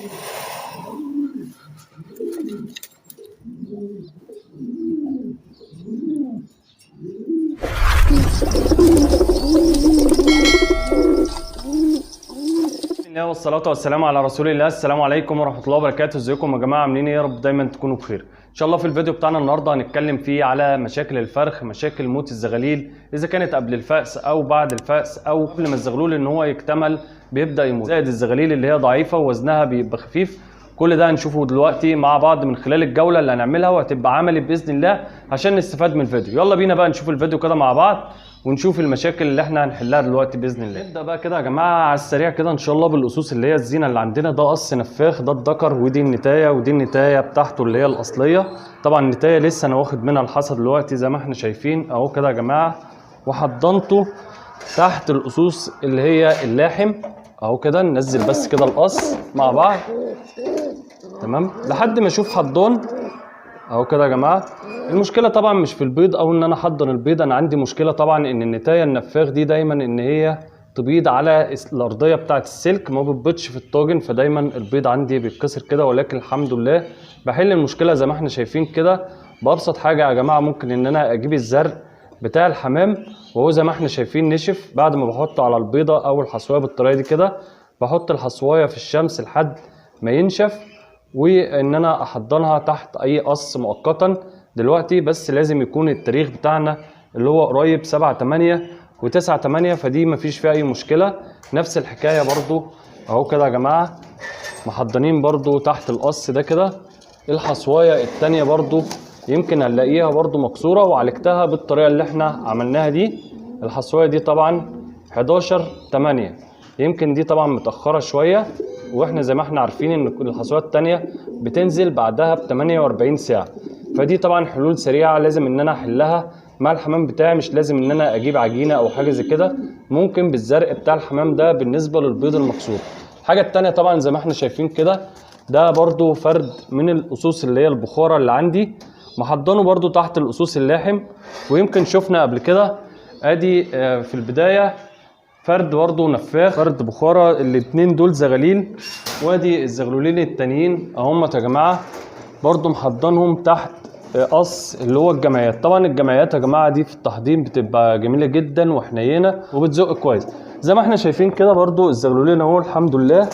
بسم الله والصلاة والسلام على رسول الله. السلام عليكم ورحمة الله وبركاته. ازيكم يا جماعة، عاملين ايه؟ يا رب دايما تكونوا بخير. ان شاء الله في الفيديو بتاعنا النهارده هنتكلم فيه على مشاكل الفرخ، مشاكل موت الزغاليل اذا كانت قبل الفأس او بعد الفأس او قبل ما الزغلول ان هو يكتمل بيبدأ يموت، زائد الزغاليل اللي هي ضعيفة ووزنها بيبقى خفيف. كل ده هنشوفه دلوقتي مع بعض من خلال الجولة اللي هنعملها، وهتبقى عملي بإذن الله عشان نستفاد من الفيديو. يلا بينا بقى نشوف الفيديو كده مع بعض ونشوف المشاكل اللي احنا هنحلها دلوقتي باذن الله. نبدا بقى كده يا جماعة على السريع كده ان شاء الله بالقصوص اللي هي الزينة اللي عندنا. ده قص نفاخ، ده الذكر، ودي النتايه، ودي النتايه بتاعته اللي هي الاصلية. طبعا النتايه لسه انا واخد منها الحصى دلوقتي زي ما احنا شايفين اهو كده يا جماعة، وحضنته تحت القصوص اللي هي اللاحم اهو كده. ننزل بس كده القص مع بعض، تمام، لحد ما اشوف حضان اهو كده يا جماعة. المشكلة طبعا مش في البيض او ان انا احضن البيض، انا عندي مشكلة طبعا ان النتايه النفاخ دي دايما ان هي تبيض على الارضية بتاعه السلك، ما بتبيضش في الطاجن، فدايما البيض عندي بيتكسر كده. ولكن الحمد لله بحل المشكلة زي ما احنا شايفين كده بابسط حاجة يا جماعة. ممكن ان انا اجيب الزرق بتاع الحمام وهو زي ما احنا شايفين نشف، بعد ما بحطه على البيضة او الحصوايه بالطريقة دي كده، بحط الحصوايه في الشمس لحد ما ينشف، وان انا احضنها تحت اي قص مؤقتا دلوقتي. بس لازم يكون التاريخ بتاعنا اللي هو قريب 7/8 و9/8، فدي مفيش فيها اي مشكلة. نفس الحكاية برضو اهو كده يا جماعة، محضنين برضو تحت القص ده كده. الحصوايه التانية برضو يمكن هنلاقيها برضو مكسورة، وعالجتها بالطريقة اللي احنا عملناها دي. الحصوايه دي طبعا 11/8، يمكن دي طبعا متأخرة شوية، واحنا زي ما احنا عارفين ان الحصوات التانية بتنزل بعدها ب 48 ساعة، فدي طبعا حلول سريعة لازم ان انا احلها مع الحمام بتاعي. مش لازم ان انا اجيب عجينة او حاجة زي كده، ممكن بالزرق بتاع الحمام ده بالنسبة للبيض المكسور. الحاجة التانية طبعا زي ما احنا شايفين كده، ده برضو فرد من القصوص اللي هي البخارة اللي عندي، محضنه برضو تحت القصوص اللاحم. ويمكن شفنا قبل كده ادي في البداية فرد برضه نفاخ، فرد بخارة، الاتنين دول زغاليل، وادي الزغلولين التانيين اهم يا جماعة برضه محضنهم تحت قص اللي هو الجمعيات. طبعا الجمعيات يا جماعة دي في التحضير بتبقى جميلة جدا وحنينه وبتزق كويس زي ما احنا شايفين كده. برضه الزغلولين اهو الحمد لله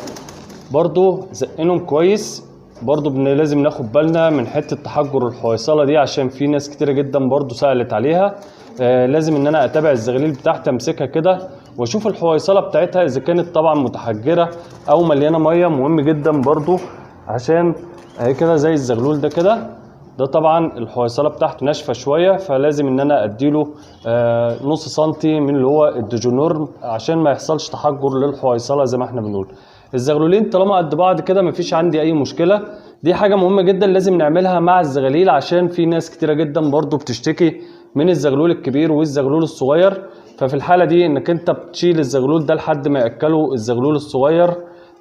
برضه زقنهم كويس. برضه لازم ناخد بالنا من حتة تحجر الحويصله دي، عشان في ناس كتيرة جدا برضه سالت عليها. لازم ان انا اتابع الزغاليل بتاعتي، امسكها كده واشوف الحويصله بتاعتها اذا كانت طبعا متحجره او مليانة مية. مهم جدا برضو عشان اهي كده زي الزغلول ده كده، ده طبعا الحويصله بتاعته ناشفة شوية، فلازم ان انا اديله نص سنتي من اللي هو الديجونورم عشان ما يحصلش تحجر للحويصله زي ما احنا بنقول. الزغلولين طالما قد بعض كده مفيش عندي اي مشكلة. دي حاجة مهمة جدا لازم نعملها مع الزغاليل، عشان في ناس كتيرة جدا برضو بتشتكي من الزغلول الكبير والزغلول الصغير. ففي الحالة دي انك انت بتشيل الزغلول ده لحد ما يأكله الزغلول الصغير،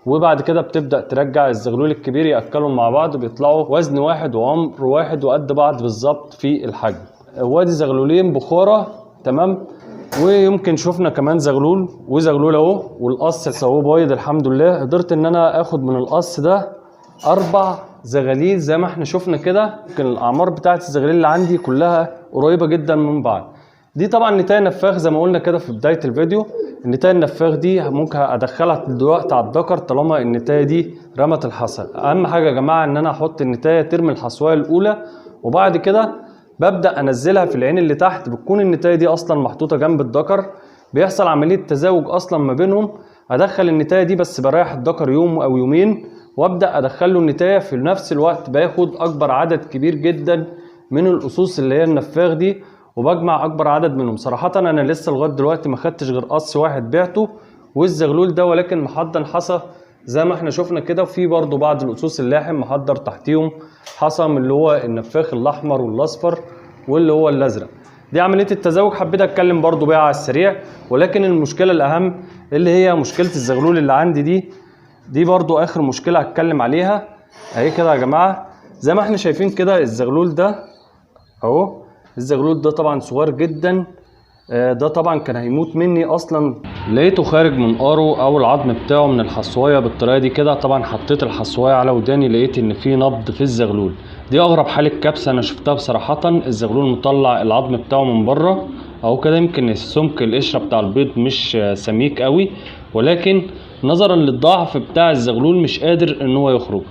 وبعد كده بتبدأ ترجع الزغلول الكبير يأكلهم مع بعض، بيطلعوا وزن واحد وعمر واحد وقد بعض بالظبط في الحجم. وادي زغلولين بخارة، تمام. ويمكن شفنا كمان زغلول وزغلول اهو، والقص اهو بايض الحمد لله. قدرت ان انا اخد من القص ده 4 زغاليل زي ما احنا شفنا كده. يمكن الاعمار بتاعت الزغاليل اللي عندي كلها قريبة جدا من بعض. دي طبعا نتايه نفاخ زي ما قلنا كده في بداية الفيديو. النتايه النفاخ دي ممكن ادخلها دلوقتي على الذكر طالما النتايه دي رمت الحصى. اهم حاجة يا جماعة ان انا احط النتايه ترمي الحصوايه الاولى، وبعد كده ببدا انزلها في العين اللي تحت. بتكون النتايه دي اصلا محطوطة جنب الذكر، بيحصل عملية تزاوج اصلا ما بينهم. ادخل النتايه دي بس بريح الذكر يوم او يومين، وابدا ادخله النتايه في نفس الوقت. باخد اكبر عدد كبير جدا من القصوص اللي هي النفاخ دي، وبجمع اكبر عدد منهم. صراحة انا لسه لغاية دلوقتي ما خدتش غير قص واحد بعته والزغلول ده، ولكن محضن حصى زي ما احنا شفنا كده. وفي برضو بعض القصوص اللاحم محضر تحتيهم حصى من اللي هو النفاخ الاحمر والاصفر واللي هو الازرق. دي عملية التزاوج حبيت اتكلم برضو بيها على السريع. ولكن المشكلة الاهم اللي هي مشكلة الزغلول اللي عندي دي برضو اخر مشكلة هتكلم عليها اهي كده يا جماعة. زي ما احنا شايفين كده الزغلول ده اهو، الزغلول ده طبعا صغير جدا، ده طبعا كان هيموت مني اصلا. لقيته خارج من قارة او العظم بتاعه من الحصوايه بالطريقة دي كده. طبعا حطيت الحصوايه على وداني، لقيت ان في نبض في الزغلول. دي اغرب حاله كبسة انا شفتها بصراحة. الزغلول مطلع العظم بتاعه من بره اهو كده، يمكن السمك القشرة بتاع البيض مش سميك قوي، ولكن نظرا للضعف بتاع الزغلول مش قادر ان هو يخرج.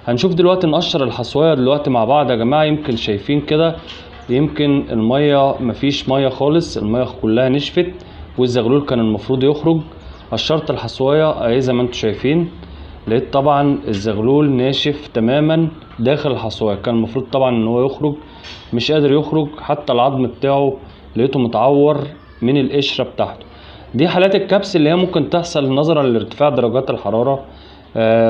هنشوف دلوقتي نقشر الحصوايه دلوقتي مع بعض يا جماعة. يمكن شايفين كده، يمكن المية مفيش مية خالص، المية كلها نشفت والزغلول كان المفروض يخرج. قشرت الحصوايه اهي زي ما انتم شايفين، لقيت طبعا الزغلول ناشف تماما داخل الحصوايه، كان المفروض طبعا ان هو يخرج، مش قادر يخرج. حتى العظم بتاعه لقيته متعور من القشرة بتاعته. دي حالات الكبس اللي هي ممكن تحصل نظرا لارتفاع درجات الحرارة.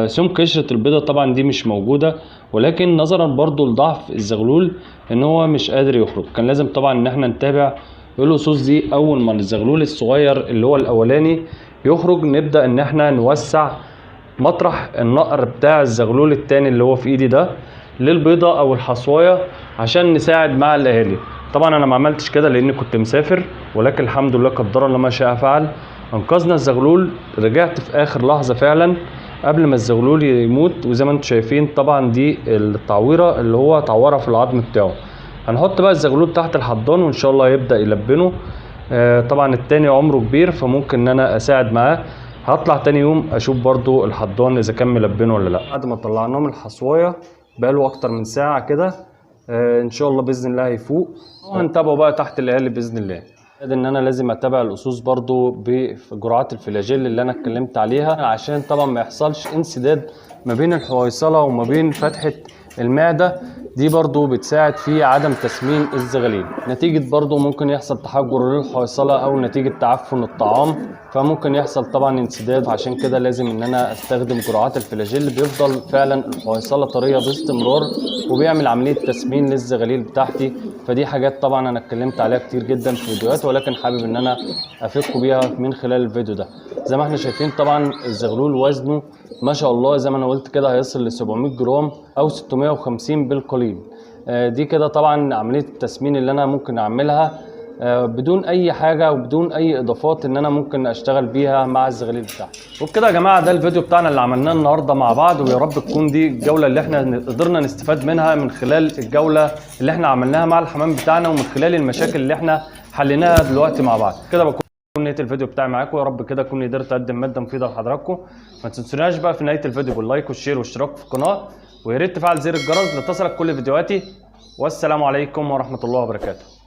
سمك قشرة البيضة طبعا دي مش موجودة، ولكن نظرا برضو لضعف الزغلول ان هو مش قادر يخرج. كان لازم طبعا ان احنا نتابع الأصوص دي. اول ما الزغلول الصغير اللي هو الاولاني يخرج نبدأ ان احنا نوسع مطرح النقر بتاع الزغلول التاني اللي هو في ايدي ده للبيضة او الحصواية عشان نساعد مع الاهالي. طبعا انا ما عملتش كده لان كنت مسافر، ولكن الحمد لله قدر الله ما شاء فعل، انقذنا الزغلول. رجعت في اخر لحظة فعلا قبل ما الزغلول يموت، وزي ما انتم شايفين طبعا دي التعويره اللي هو تعورها في العظم بتاعه. هنحط بقى الزغلول تحت الحضان وان شاء الله يبدا يلبنه. طبعا التاني عمره كبير فممكن ان انا اساعد معاه. هطلع تاني يوم اشوف برضو الحضان اذا كان ملبنه ولا لا. بعد ما طلعناه من الحصوايه بقاله اكتر من ساعة كده، ان شاء الله باذن الله هيفوق، وهنتابعه بقى تحت الاهالي باذن الله. ان انا لازم اتابع الاصوص برضو بجرعات الفلاجيل اللي انا اتكلمت عليها، عشان طبعا ما يحصلش انسداد ما بين الحويصله وما بين فتحه المعدة. دي برضو بتساعد في عدم تسمين الزغاليل. نتيجة برضو ممكن يحصل تحجر للحويصله او نتيجة تعفن الطعام، فممكن يحصل طبعا انسداد. عشان كده لازم ان انا استخدم جرعات الفلاجيل، بيفضل فعلا الحويصله طرية باستمرار وبيعمل عملية تسمين للزغاليل بتاعتي. فدي حاجات طبعا انا اتكلمت عليها كتير جدا في فيديوهات، ولكن حابب ان انا افيدكم بيها من خلال الفيديو ده. زي ما احنا شايفين طبعا الزغلول وزنه ما شاء الله زي ما انا قلت كده هيصل ل 700 جرام او 650 بالقليل. دي كده طبعا عملية التسمين اللي انا ممكن اعملها بدون اي حاجة وبدون اي اضافات ان انا ممكن اشتغل بيها مع الزغاليل بتاعتي. وبكده يا جماعة ده الفيديو بتاعنا اللي عملناه النهارده مع بعض، ويا رب تكون دي الجولة اللي احنا قدرنا نستفاد منها من خلال الجولة اللي احنا عملناها مع الحمام بتاعنا، ومن خلال المشاكل اللي احنا حليناها دلوقتي مع بعض. كده بكون نهاية الفيديو بتاعي معاكم، يا رب كده اكون قدرت اقدم مادة مفيدة لحضراتكم. ما تنسوناش بقى في نهاية الفيديو بال like وال share والاشتراك في القناة، ويا ريت تفعل زر الجرس لتصلك كل فيديوهاتي. والسلام عليكم ورحمة الله وبركاته.